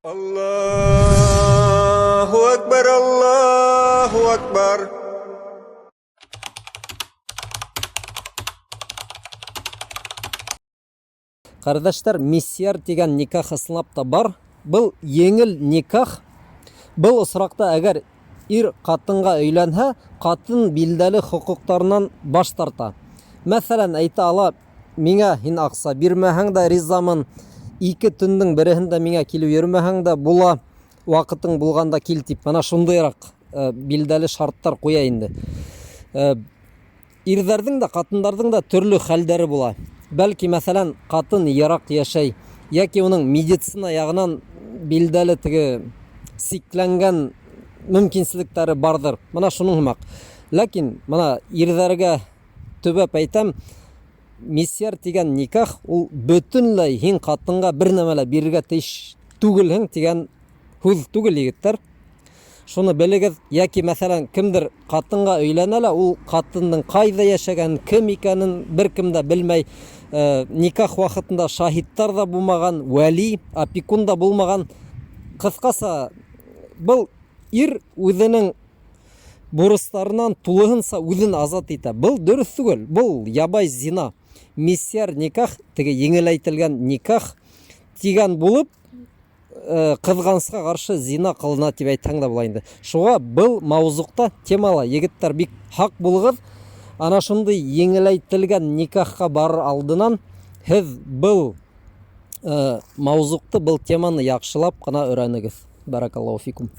Аллаһу әкбәр, Аллаһу әкбәр! Ҡәрҙәштәр, миссияр тигән никах ысынлап та бар. Был еңел никах. Был осраҡта әгәр ир ҡатынға өйләнһә, ҡатын билдәле хоҡуҡтарынан баш тарта. Мәҫәлән, әйтә ала, миңә һин аҡса бирмәһәң дә ризамын, ике төндөң береһендә миңә килеп йөрөмәһәң дә була, ваҡытың булғанда кил тип. Мына шундыйыраҡ э, билдәле шарттар ҡуя инде. Э, ирҙәрҙең дә, ҡатындарҙың да төрлө хәлдәре була. Бәлки, мәҫәлән, ҡатын йыраҡ йәшәй, йәки уның медицина яғынан билдәле теге сикләнгән мөмкинселектәре барҙыр. Мына шуның һымаҡ. Ләкин мына ирҙәргә төбәп әйтәм, миссияр тигән никах ул бөтөнләй һин ҡатынға бер нәмә лә бирергә тейеш түгелһең тигән һүҙ түгел, егеттәр. Шуны белегеҙ, йәки мәҫәлән, кемдер ҡатынға өйләнә лә, ул ҡатындың ҡайҙа йәшәгәнен, кем икәнен бер кем дә белмәй. Э, никах ваҡытында шаһиттар ҙа булмаған, вәли, опекун да булмаған. Ҡыҫҡаса, был ир үҙенең бурыстарынан тулыһынса үҙен азат итә. Был дөрөҫ түгел, был ябай зина. Миссияр никах, теге еңеләйтелгән никах тигән булып, э, ҡыҙғанысҡа ҡаршы зина ҡылына тип әйтһәң дә була инде. Шуға был мауҙуҡта темала егеттәр бик һаҡ булығыҙ. Ана шундай еңеләйтелгән никахҡа барыр алдынан һеҙ был э, мауҙуҡты, был теманы яҡшылап ҡына өйрәнегеҙ. Баракаллаху фикум.